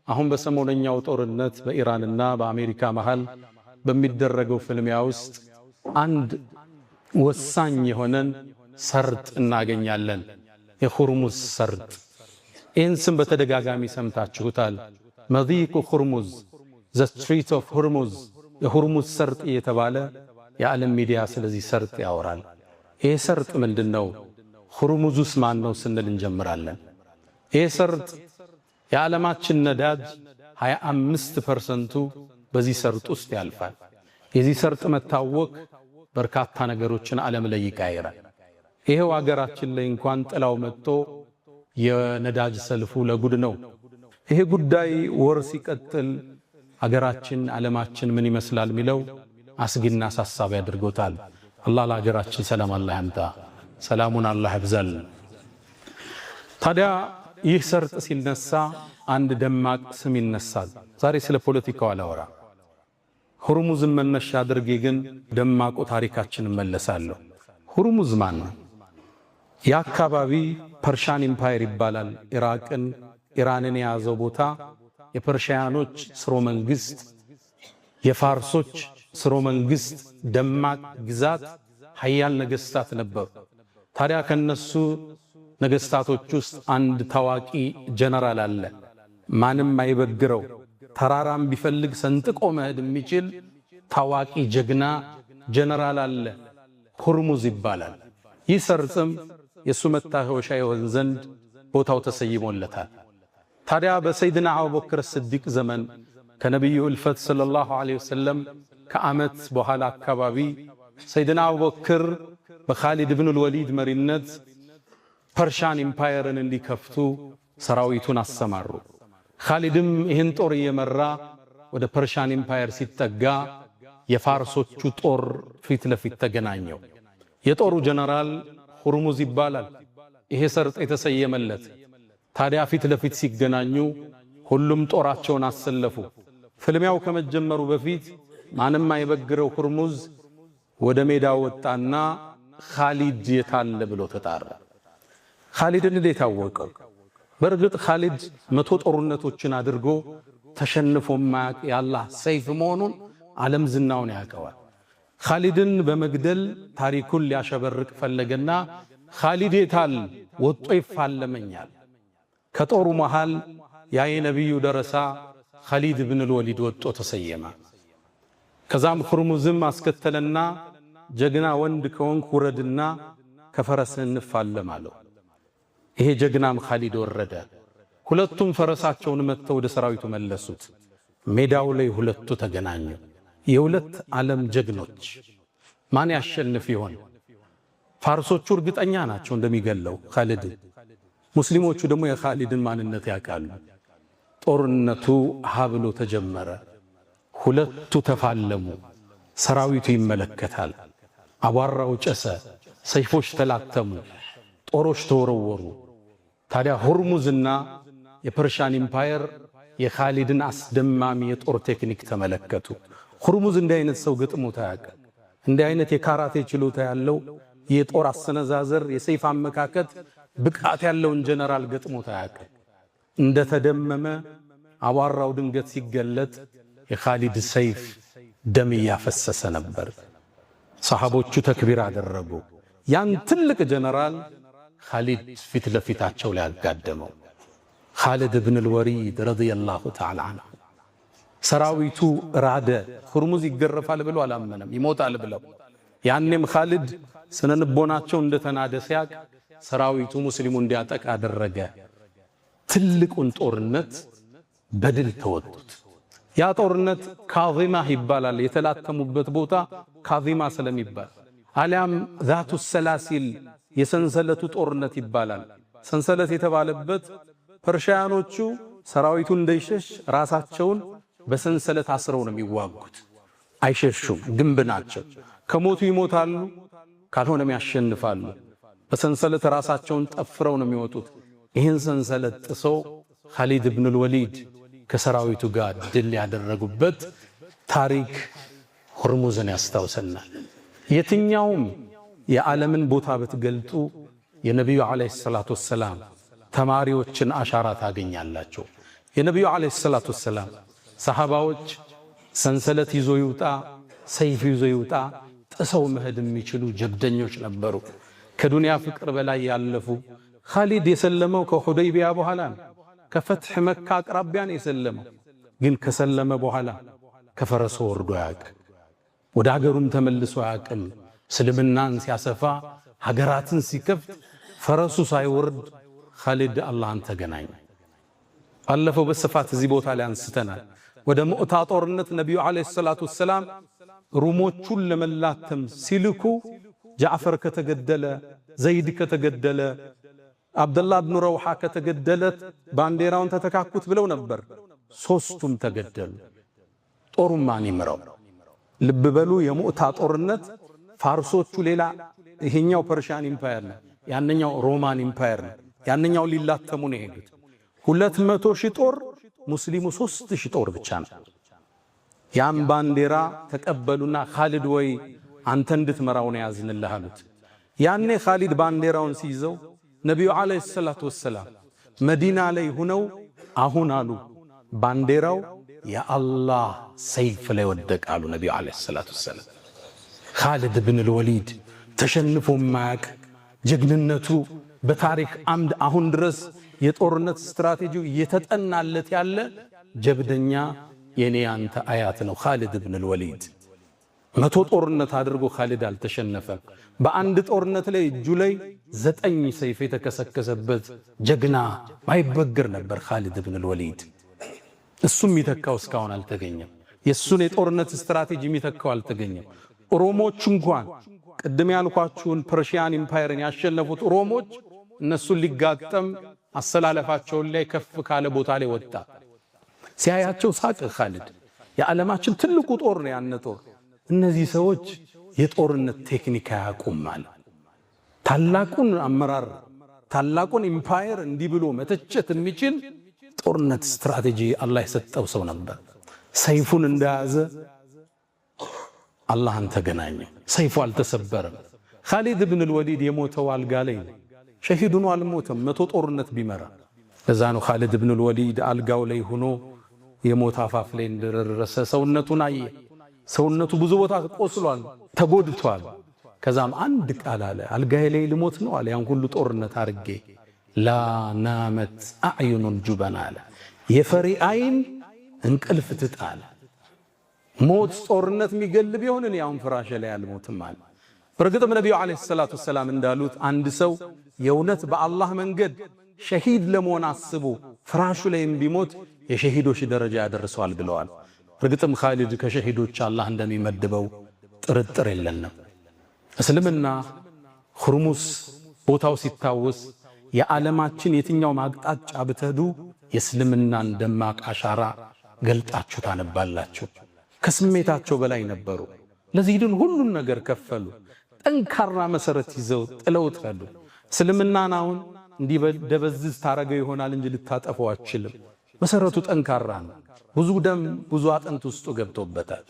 አሁን በሰሞነኛው ጦርነት በኢራንና በአሜሪካ መሃል በሚደረገው ፍልሚያ ውስጥ አንድ ወሳኝ የሆነን ሰርጥ እናገኛለን። የሁርሙዝ ሰርጥ። ይህን ስም በተደጋጋሚ ሰምታችሁታል። መዲቁ ሁርሙዝ፣ the Strait of Hormuz፣ የሁርሙዝ ሰርጥ እየተባለ የዓለም ሚዲያ ስለዚህ ሰርጥ ያወራል። ይህ ሰርጥ ምንድን ነው? ሁርሙዙስ ማን ነው ስንል እንጀምራለን። ይህ ሰርጥ የዓለማችን ነዳጅ 25%ቱ በዚህ ሰርጥ ውስጥ ያልፋል። የዚህ ሰርጥ መታወክ በርካታ ነገሮችን ዓለም ላይ ይቀያይራል። ይሄው አገራችን ላይ እንኳን ጥላው መጥቶ የነዳጅ ሰልፉ ለጉድ ነው። ይሄ ጉዳይ ወር ሲቀጥል አገራችን ዓለማችን ምን ይመስላል የሚለው አስጊና አሳሳቢ አድርጎታል። አላህ ለሀገራችን ሰላም አላህ ያምጣ፣ ሰላሙን አላህ ያብዛል። ታዲያ ይህ ሰርጥ ሲነሳ አንድ ደማቅ ስም ይነሳል። ዛሬ ስለ ፖለቲካው አላወራ። ሁርሙዝን መነሻ አድርጌ ግን ደማቁ ታሪካችን እመለሳለሁ። ሁርሙዝ ማን ነው? የአካባቢ Persian Empire ይባላል። ኢራቅን ኢራንን የያዘው ቦታ የፐርሺያኖች ስርወ መንግስት፣ የፋርሶች ስርወ መንግስት፣ ደማቅ ግዛት፣ ሀያል ነገስታት ነበሩ። ታዲያ ከነሱ ነገስታቶች ውስጥ አንድ ታዋቂ ጀነራል አለ። ማንም አይበግረው፣ ተራራም ቢፈልግ ሰንጥቆ መሄድ የሚችል ታዋቂ ጀግና ጀነራል አለ። ሁርሙዝ ይባላል። ይህ ሰርጥም የሱ መታወሻ ይሆን ዘንድ ቦታው ተሰይሞለታል። ታዲያ በሰይድና አቡበክር ስዲቅ ዘመን ከነቢዩ እልፈት صلى الله عليه وسلم ከዓመት በኋላ አካባቢ ሰይድና አቡበክር በኻሊድ ብኑል ወሊድ መሪነት Persian Empire ን እንዲከፍቱ ሰራዊቱን አሰማሩ። ኻሊድም ይህን ጦር እየመራ ወደ Persian Empire ሲጠጋ የፋርሶቹ ጦር ፊት ለፊት ተገናኘው። የጦሩ ጀነራል ሁርሙዝ ይባላል። ይሄ ሰርጥ የተሰየመለት። ታዲያ ፊት ለፊት ሲገናኙ ሁሉም ጦራቸውን አሰለፉ። ፍልሚያው ከመጀመሩ በፊት ማንም አይበግረው ሁርሙዝ ወደ ሜዳ ወጣና ኻሊድ የታለ ብሎ ተጣራ። ኻሊድን እንዴት አወቀው? በእርግጥ ኻሊድ 100 ጦርነቶችን አድርጎ ተሸንፎ ማያቅ የአላህ ሰይፍ መሆኑን ዓለም ዝናውን ያውቀዋል። ኻሊድን በመግደል ታሪኩን ሊያሸበርቅ ፈለገና ኻሊድ የታል ወጦ ይፋለመኛል። ከጦሩ መሃል ያ የነቢዩ ደረሳ ኻሊድ ብንል ወሊድ ወጦ ተሰየመ። ከዛም ሁርሙዝም አስከተለና ጀግና ወንድ ከሆንክ ውረድና ከፈረስህ እንፋለም አለው። ይሄ ጀግናም ኻሊድ ወረደ። ሁለቱም ፈረሳቸውን መጥተው ወደ ሰራዊቱ መለሱት። ሜዳው ላይ ሁለቱ ተገናኙ። የሁለት ዓለም ጀግኖች ማን ያሸንፍ ይሆን? ፋርሶቹ እርግጠኛ ናቸው እንደሚገለው ኻሊድ። ሙስሊሞቹ ደግሞ የኻሊድን ማንነት ያውቃሉ። ጦርነቱ ሀብሎ ተጀመረ። ሁለቱ ተፋለሙ። ሰራዊቱ ይመለከታል። አቧራው ጨሰ፣ ሰይፎች ተላተሙ፣ ጦሮች ተወረወሩ። ታዲያ ሁርሙዝና የ Persian Empire የኻሊድን አስደማሚ የጦር ቴክኒክ ተመለከቱ። ሁርሙዝ እንዲህ አይነት ሰው ገጥሞት አያውቅም። እንዲህ አይነት የካራቴ ችሎታ ያለው የጦር አሰነዛዘር፣ የሰይፍ አመካከት ብቃት ያለውን ጀነራል ገጥሞት አያውቅም። እንደተደመመ አቧራው ድንገት ሲገለጥ የኻሊድ ሰይፍ ደም እያፈሰሰ ነበር። ሰሃቦቹ ተክቢር አደረጉ። ያን ትልቅ ጀነራል ኻሊድ ፊት ለፊታቸው ላይ አጋደመው። ኻሊድ ብን ልወሊድ رضي الله تعالى عنه። ሰራዊቱ ራደ። ሁርሙዝ ይገረፋል ብሎ አላመነም፣ ይሞታል ብለው። ያኔም ኻሊድ ስነልቦናቸው እንደተናደ ሲያቅ ሰራዊቱ ሙስሊሙ እንዲያጠቅ አደረገ። ትልቁን ጦርነት በድል ተወጡት። ያ ጦርነት ካዚማህ ይባላል። የተላተሙበት ቦታ ካዚማ ስለሚባል አሊያም ذات السلاسل የሰንሰለቱ ጦርነት ይባላል። ሰንሰለት የተባለበት ፐርሺያኖቹ ሰራዊቱ እንዳይሸሽ ራሳቸውን በሰንሰለት አስረው ነው የሚዋጉት። አይሸሹም፣ ግንብ ናቸው። ከሞቱ ይሞታሉ፣ ካልሆነም ያሸንፋሉ። በሰንሰለት ራሳቸውን ጠፍረው ነው የሚወጡት። ይህን ሰንሰለት ጥሰው ኻሊድ ብኑል ወሊድ ከሰራዊቱ ጋር ድል ያደረጉበት ታሪክ ሁርሙዝን ያስታውሰናል። የትኛውም የዓለምን ቦታ ብትገልጡ የነቢዩ ዓለይሂ ሰላቱ ወሰላም ተማሪዎችን አሻራ ታገኛላችሁ። የነቢዩ عليه الصلاة والسلام ሰሃባዎች ሰንሰለት ይዞ ይውጣ፣ ሰይፍ ይዞ ይውጣ ጥሰው መሄድ የሚችሉ ጀብደኞች ነበሩ። ከዱንያ ፍቅር በላይ ያለፉ። ኻሊድ የሰለመው ከሁደይቢያ በኋላ ነው። ከፈትሕ መካ አቅራቢያ ነው የሰለመው። ግን ከሰለመ በኋላ ከፈረሱ ወርዶ አያውቅም። ወደ ሀገሩም ተመልሶ አያውቅም። እስልምናን ሲያሰፋ፣ ሀገራትን ሲከፍት ፈረሱ ሳይወርድ ኻሊድ አላህን ተገናኘ። ባለፈው በስፋት እዚህ ቦታ ላይ አንስተናል። ወደ ሙዕታ ጦርነት ነቢዩ عليه الصلاة والسلام ሩሞቹን ለመላተም ሲልኩ ጃዕፈር ከተገደለ፣ ዘይድ ከተገደለ፣ አብደላህ ብኑ ረውሓ ከተገደለት ባንዲራውን ተተካኩት ብለው ነበር። ሶስቱም ተገደሉ። ጦሩን ማን ይምራው? ልብ በሉ፣ የሙዕታ ጦርነት ፋርሶቹ ሌላ፣ ይሄኛው Persian Empire ነው፣ ያንኛው Roman Empire ነው። ያንኛው ሊላተሙ ነው የሄዱት። 200,000 ጦር፣ ሙስሊሙ 3000 ጦር ብቻ ነው። ያን ባንዲራ ተቀበሉና "ኻሊድ ወይ፣ አንተ እንድትመራው ነው ያዝንልህ" አሉት። ያኔ ኻሊድ ባንዲራውን ሲይዘው ነቢዩ عليه الصلاة والسلام መዲና ላይ ሁነው "አሁን" አሉ፣ "ባንዲራው የአላህ ሰይፍ ላይ ወደቀ" አሉ ነቢዩ عليه الصلاة والسلام። ኻሊድ ብን ልወሊድ ተሸንፎ ማያቅ፣ ጀግንነቱ በታሪክ አምድ አሁን ድረስ የጦርነት ስትራቴጂው እየተጠናለት ያለ ጀብደኛ የኔ ያንተ አያት ነው ኻሊድ ብን ልወሊድ። 100 ጦርነት አድርጎ ኻሊድ አልተሸነፈም። በአንድ ጦርነት ላይ እጁ ላይ ዘጠኝ ሰይፍ የተከሰከሰበት ጀግና ማይበግር ነበር ኻሊድ ብን ልወሊድ። እሱም የሚተካው እስካሁን አልተገኘም። የእሱን የጦርነት ስትራቴጂ የሚተካው አልተገኘም። ሮሞች እንኳን፣ ቅድም ያልኳችሁን Persian Empire ን ያሸነፉት ሮሞች፣ እነሱን ሊጋጠም አሰላለፋቸውን ላይ ከፍ ካለ ቦታ ላይ ወጣ። ሲያያቸው ሳቅ ኻሊድ። የዓለማችን ትልቁ ጦር ነው ያን ጦር። እነዚህ ሰዎች የጦርነት ቴክኒክ አያውቁም አለ። ታላቁን አመራር፣ ታላቁን empire እንዲህ ብሎ መተቸት የሚችል ጦርነት ስትራቴጂ አላህ የሰጠው ሰው ነበር። ሰይፉን እንደያዘ አላህን ተገናኘ። ሰይፉ አልተሰበረም። ኻሊድ ብን ልወሊድ የሞተው አልጋ ላይ ነው። ሸሂድ ሆኖ አልሞተም፣ 100 ጦርነት ቢመራ። ለዛ ነው ኻሊድ ብን ልወሊድ አልጋው ላይ ሆኖ የሞት አፋፍ ላይ እንደደረሰ ሰውነቱን አየ። ሰውነቱ ብዙ ቦታ ቆስሏል፣ ተጎድቷል። ከዛም አንድ ቃል አለ። "አልጋዬ ላይ ልሞት ነው" አለ። ያን ሁሉ ጦርነት አርጌ "لا نامت أعين الجبناء" አለ። የፈሪ አይን እንቅልፍ ትጣል። ሞት ጦርነት የሚገል ቢሆን እኔ አሁን ፍራሼ ላይ አልሞትም አለ። በእርግጥም ነቢዩ عليه الصلاة والسلام እንዳሉት አንድ ሰው የእውነት በአላህ መንገድ ሸሂድ ለመሆን አስቦ ፍራሹ ላይም ቢሞት የሸሂዶች ደረጃ ያደርሰዋል ብለዋል። እርግጥም ኻሊድ ከሸሂዶች አላህ እንደሚመድበው ጥርጥር የለንም። እስልምና ሁርሙስ ቦታው ሲታወስ የዓለማችን የትኛውም አቅጣጫ ብትሄዱ የእስልምናን ደማቅ አሻራ ገልጣችሁ ታነባላችሁ። ከስሜታቸው በላይ ነበሩ። ለዚህ ዲን ሁሉን ነገር ከፈሉ። ጠንካራ መሰረት ይዘው ጥለውት ሄዱ። እስልምናን አሁን እንዲህ ደበዝዝ ታረገው ይሆናል እንጂ ልታጠፈው አትችልም። መሰረቱ ጠንካራ ነው። ብዙ ደም፣ ብዙ አጥንት ውስጡ ገብቶበታል።